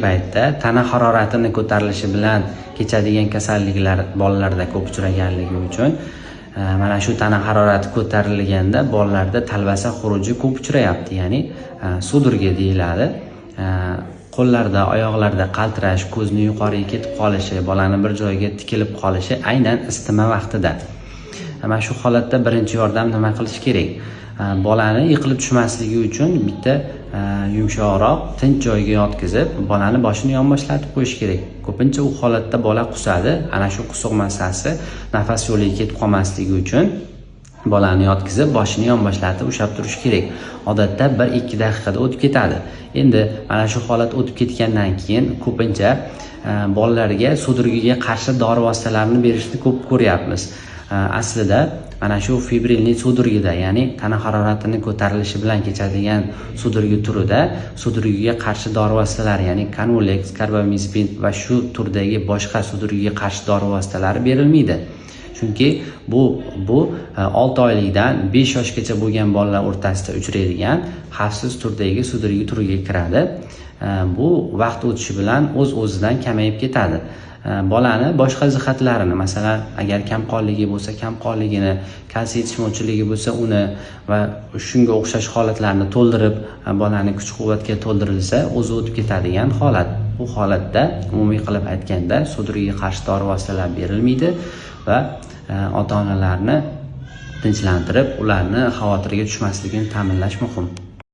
Paytda tana haroratini ko'tarilishi bilan kechadigan kasalliklar bolalarda ko'p uchraganligi uchun mana shu tana harorati ko'tarilganda bolalarda talvasa xuruji ko'p uchrayapti, ya'ni судороги deyiladi. Qo'llarda, oyoqlarda qaltirash, ko'zni yuqoriga ketib qolishi, bolani bir joyga tikilib qolishi aynan isitma vaqtida. Mana shu holatda birinchi yordam nima qilish kerak? Bolani yiqilib tushmasligi uchun bitta yumshoqroq, tinch joyga yotqizib, bolani boshini yonboshlatib qo'yish kerak. Ko'pincha u holatda bola qusadi. Ana shu qusuq massasi nafas yo'liga ketib qolmasligi uchun bolani yotqizib, boshini yonboshlatib ushlab turish kerak. Odatda 1-2 daqiqada o'tib ketadi. Endi mana shu holat o'tib ketgandan keyin ko'pincha bolalarga судороги ga qarshi dori vositalarini berishni ko'p ko'ryapmiz. Aslida mana shu фебрильный судороги da, ya'ni tana haroratini ko'tarilishi bilan kechadigan судороги turida судороги ga qarshi dori vositalari, ya'ni Konvulex, karbamazepin va shu turdagi boshqa судороги ga qarshi dori vositalari berilmaydi. Chunki bu 6 oylikdan 5 yoshgacha bo'lgan bolalar o'rtasida uchraydigan xavfsiz turdagi судороги turiga kiradi. Bu vaqt o'tishi bilan o'z-o'zidan kamayib ketadi. Bolani boshqa jihatlarini, masalan, agar kamqonligi bo'lsa, kamqonligini, kalsiy yetishmovchiligi bo'lsa, uni va shunga o'xshash holatlarni to'ldirib, bolani kuch-quvvatga to'ldirilsa, o'zi o'tib ketadigan holat. Bu holatda umumiy qilib aytganda судороги ga qarshi dori vositalar berilmaydi va ota-onalarni tinchlantirib, ularni xavotirga tushmasligini ta'minlash muhim.